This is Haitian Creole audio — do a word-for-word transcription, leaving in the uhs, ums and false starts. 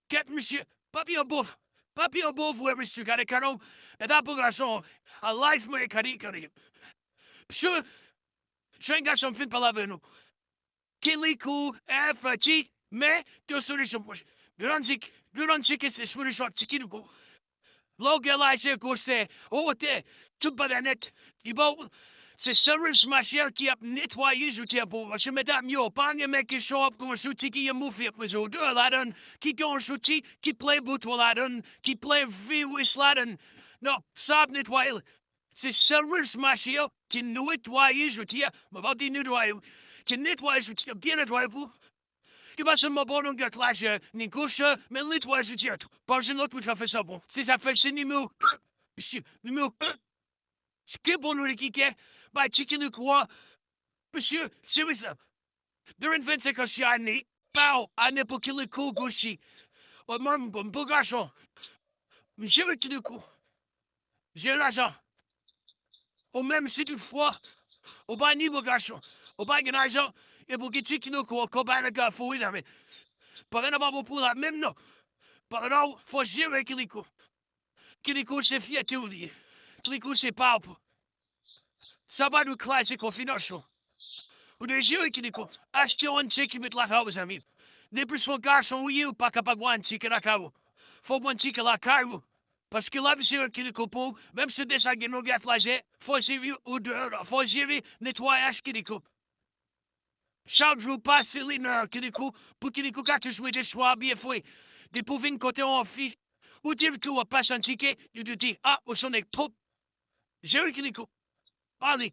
Kèt misye, papi an bon, papi an bon vre misye, gade kado, e ta pou gason, a life mwen kadi kadi. Misye, jèn gason m fin pale avè nou. Kilikou, F G, men, te solisyon pou. Bilanjik, bilanjik, se solisyon ti Kilikou. Lè w gen laje gwosè, wotè, tout bagay nèt, li ba w, se Service Marshall ki ap netwaye zouti a pou ou. Paske medam yo, pa gen men kesyon ap gen yon zouti ki gen move prezan, odè ladan, ki gen yon zouti ki plen boutwon ladan, ki plen viris ladan. Non, sa ap netwaye l. Se Service Marshall ki netwaye zouti a. Mwen pa di netwaye, ki netwaye zouti a, byen netwaye pou. Ki pa sèlman bon nan gèt lajè, ni gwosè, men netwaye zouti a tou. Pa jwenn lòt moun ka fè sa bon. Se sa k fè se nimewo, si, nimewo, ki bon nou ki kè, bay ti Kilikou a. Mesye, se wi sa. De mil vennsenk an se ane pa w, ane pou Kilikou Gucci. Ou menm, bon, bon gason. M jere Kilikou. Jere lajan. Ou menm, si toutfwa, ou pa ni bon gason, ou pa gen lajan, epi w gen ti Kilikou ankò bay nan kafou, wi, zanmi. Paran nan pa bon pou la menm, non. Paran w, fò jere Kilikou. Kilikou se fyète w li ye. Kilikou se pa w. Sa pa dwe kraze konfidans ou. Ou dwe jere Kilikou. Achte yon tchèk ki met lakay ou, zanmi. Depi se yon gason ou ye, ou pa kapab wè yon tchèk lakay ou. Fò w pran tchèk lakay ou. Paske l ap jere Kilikou pou ou, menm si w deja gen yon gèt lajè, fò w jere odè, fò w jere netwayaj Kilikou. Chak jou pase li nan Kilikou, pou Kilikou ka toujou mete swa byen fre. Depi w vin kote yon fi, ou di ke w ap pase yon tike, yo te di, a, ou se yon nèg pwòp. Jere Kilikou. Pale.